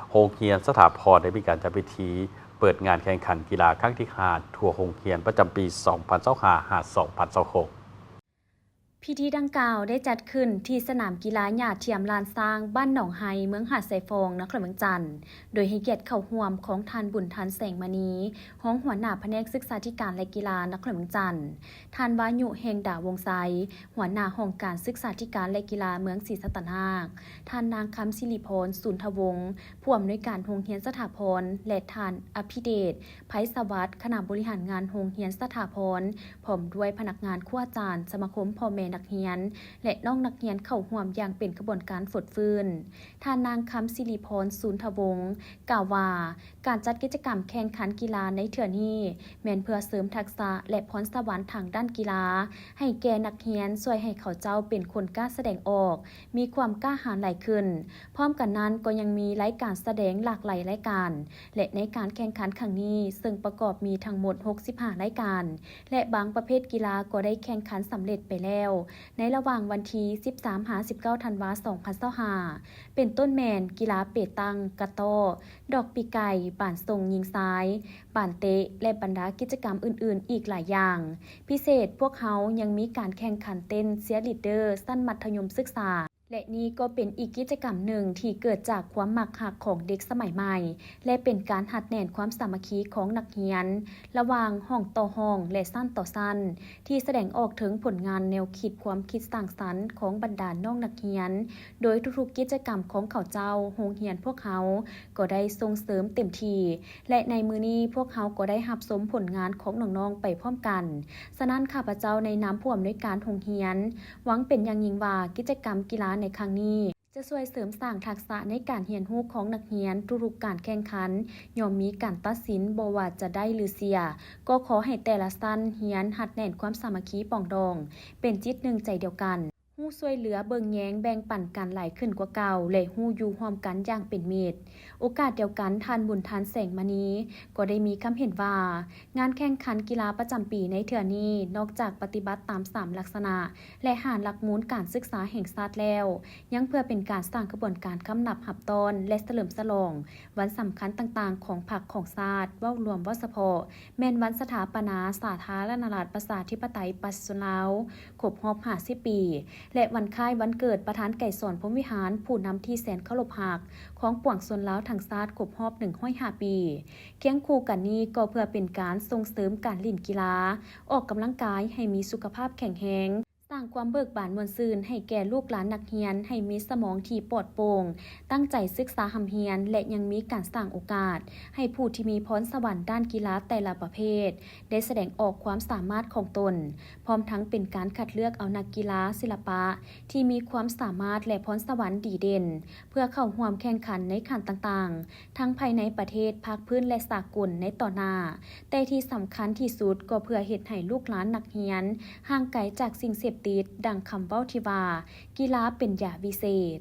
ໂຮງຮຽນສະຖາພອນໄດ້ມີການຈັດພິທີເປີດງານແຂ່ງຂັນກິລາຄັ້ງທີຫ້າທົ່ວໂຮງຮຽນປະຈຳປີສອງພັນຊາວຫ້າ ຫາ ສອງພັນຊາວຫົກ. ພິທີດັ່ງກ່າວໄດ້ຈັດຂຶ້ນທີ່ສະໜາມກິລາຫຍ້າທຽມລ້ານຊ້າງ ບ້ານໜອງໄຮ ເມືອງຫາດຊາຍຟອງ ນະຄອນຫຼວງວຽງຈັນ, ໂດຍໃຫ້ກຽດເຂົ້າຮ່ວມຂອງທ່ານ ບຸນທັນ ແສງມະນີ ຮອງຫົວໜ້າພະແນກສຶກສາທິການ ແລະ ກິລາ ນະຄອນຫຼວງວຽງຈັນ, ທ່ານ ວາຍຸ ແຫ່ງດາວົງໄຊ ຫົວໜ້າຫ້ອງການສຶກສາທິການ ແລະ ກິລາເມືອງສີສັດຕະນາກ, ທ່ານນາງ ຄຳສິລິພອນ ສູນທະວົງ ຜູ້ອຳນວຍການໂຮງຮຽນສະຖາພອນ ແລະ ທ່ານ ອະພິເດດ ໄພສະຫວັດ ຄະນະບໍລິຫານງານໂຮງຮຽນສະຖາພອນ ພ້ອມດ້ວຍພະນັກງານ, ຄູອາຈານ, ສະມາຄົມພໍ່ແມ່ນັກຮຽນ ແລະ ນ້ອງນັກຮຽນເຂົ້າຮ່ວມຢ່າງເປັນຂະບວນການຟົດຟື້ນ. ທ່ານນາງ ຄຳສິລິພອນ ສູນທະວົງ ກ່າວວ່າ ການຈັດກິດຈະກຳແຂ່ງຂັນກິລາໃນເທື່ອນີ້ ແມ່ນເພື່ອເສີມທັກສະ ແລະ ພອນສະຫວັນທາງດ້ານກິລາໃຫ້ແກ່ນັກຮຽນ, ຊ່ວຍໃຫ້ເຂົາເຈົ້າເປັນຄົນກ້າສະແດງອອກ, ມີຄວາມກ້າຫານຫຼາຍຂຶ້ນ. ພ້ອມກັນນັ້ນກໍຍັງມີລາຍການສະແດງຫຼາກຫຼາຍລາຍການ ແລະ ໃນການແຂ່ງຂັນຄັ້ງນີ້ ເຊິ່ງປະກອບມີທັງໝົດຫົກສິບຫ້າລາຍການ ແລະ ບາງປະເພດກິລາກໍໄດ້ແຂ່ງຂັນສຳເລັດໄປແລ້ວ ໃນລະຫວ່າງວັນທີສິບສາມ ຫາ ສິບເກົ້າ ທັນວາ ສອງພັນຊາວຫ້າ ເປັນຕົ້ນແມ່ນກິລາເປຕັງ, ກະຕໍ້, ດອກປີກໄກ່, ບານສົ່ງຍິງຊາຍ, ບານເຕະ ແລະ ບັນດາກິດຈະກຳອື່ນໆອີກຫຼາຍຢ່າງ. ພິເສດ, ພວກເຮົາຍັງມີການແຂ່ງຂັນເຕັ້ນເຊຍລີດເດີຊັ້ນມັດທະຍົມສຶກສາ ແລະ ນີ້ກໍເປັນອີກກິດຈະກຳໜຶ່ງທີ່ເກີດຈາກຄວາມມັກຮັກຂອງເດັກສະໄໝໃໝ່ ແລະ ເປັນການຮັດແໜ້ນຄວາມສາມັກຄີຂອງນັກຮຽນ ລະຫວ່າງຫ້ອງຕໍ່ຫ້ອງ ແລະ ຊັ້ນຕໍ່ຊັ້ນ ທີ່ສະແດງອອກເຖິງຜົນງານແນວຄິດຄວາມຄິດສ້າງສັນຂອງບັນດານ້ອງນັກຮຽນ. ໂດຍທຸກໆກິດຈະກຳຂອງເຂົາເຈົ້າ, ໂຮງຮຽນພວກເຮົາກໍໄດ້ສົ່ງເສີມເຕັມທີ່ ແລະ ໃນມື້ນີ້ພວກເຮົາກໍໄດ້ຮັບຊົມຜົນງານຂອງນ້ອງໆໄປພ້ອມກັນ. ສະນັ້ນ ຂ້າພະເຈົ້າໃນນາມຜູ້ອຳນວຍການໂຮງຮຽນ ຫວັງເປັນຢ່າງຍິ່ງວ່າ ກິດຈະກຳກິລາໃນຄັ້ງນີ້ ຈະຊ່ວຍເສີມສ້າງທັກສະໃນການຮຽນຮູ້ຂອງນັກຮຽນ. ທຸກໆການແຂ່ງຂັນຍ່ອມມີການຕັດສິນ, ບໍ່ວ່າຈະໄດ້ ຫຼື ເສຍ, ກໍຂໍໃຫ້ແຕ່ລະຊັ້ນຮຽນຮັດແໜ້ນຄວາມສາມັກຄີປອງດອງ, ເປັນຈິດໜຶ່ງໃຈດຽວກັນ, ຮູ້ຊ່ວຍເຫຼືອເບິ່ງແຍງແບ່ງປັນກັນຫຼາຍຂຶ້ນກວ່າເກົ່າ ແລະ ຮູ້ຢູ່ຮ່ວມກັນຢ່າງເປັນມິດ. ໂອກາດດຽວກັນ, ທ່ານ ບຸນທັນ ແສງມະນີ ກໍໄດ້ມີຄຳເຫັນວ່າ ງານແຂ່ງຂັນກິລາປະຈຳປີໃນເທື່ອນີ້ ນອກຈາກປະຕິບັດຕາມສາມລັກສະນະ ແລະ ຫ້າຫຼັກມູນການສຶກສາແຫ່ງຊາດແລ້ວ, ຍັງເພື່ອເປັນການສ້າງຂະບວນການຄຳນັບຮັບຕ້ອນ ແລະ ສະເຫຼີມສະຫຼອງວັນສຳຄັນຕ່າງໆຂອງພັກຂອງຊາດ, ເວົ້າລວມເວົ້າສະເພາະ ແມ່ນວັນສະຖາປະນາສາທາລະນະລັດ ປະຊາທິປະໄຕ ປະຊາຊົນລາວ ຄົບຮອບຫ້າສິບປີ ແລະ ວັນຄ້າຍວັນເກີດປະທານໄກສອນ ພົມວິຫານ ຜູ້ນຳທີ່ແສນເຄົາລົບຮັກຂອງປວງຊົນລາວທັງຊາດ ຄົບຮອບໜຶ່ງຮ້ອຍຫ້າປີ. ຄຽງຄູ່ກັນນີ້ກໍເພື່ອເປັນການສົ່ງເສີມການຫຼິ້ນກິລາ, ອອກກຳລັງກາຍໃຫ້ມີສຸຂະພາບແຂງແຮງ, ສ້າງຄວາມເບີກບານມ່ວນຊື່ນໃຫ້ແກ່ລູກຫຼານນັກຮຽນ, ໃຫ້ມີສະໝອງທີ່ປອດໂປ່ງ, ຕັ້ງໃຈສຶກສາຮ່ຳຮຽນ ແລະ ຍັງມີການສ້າງໂອກາດໃຫ້ຜູ້ທີ່ມີພອນສະຫວັນດ້ານກິລາແຕ່ລະປະເພດ ໄດ້ສະແດງອອກຄວາມສາມາດຂອງຕົນ, ພ້ອມທັງເປັນການຄັດເລືອກເອົານັກກິລາສິລະປະທີ່ມີຄວາມສາມາດ ແລະ ພອນສະຫວັນດີເດັ່ນ ເພື່ອເຂົ້າຮ່ວມແຂ່ງຂັນໃນຂັ້ນຕ່າງໆ ທັງພາຍໃນປະເທດ, ພາກພື້ນ ແລະ ສາກົນໃນຕໍ່ໜ້າ, ແຕ່ທີ່ສຳຄັນທີ່ສຸດກໍເພື່ອເຮັດໃຫ້ລູກຫຼານນັກຮຽນຫ່າງໄກຈາກສິ່ງເສບຕິດ, ດັ່ງຄຳເວົ້າທີ່ວ່າ ກິລາເປັນຢາວິເສດ.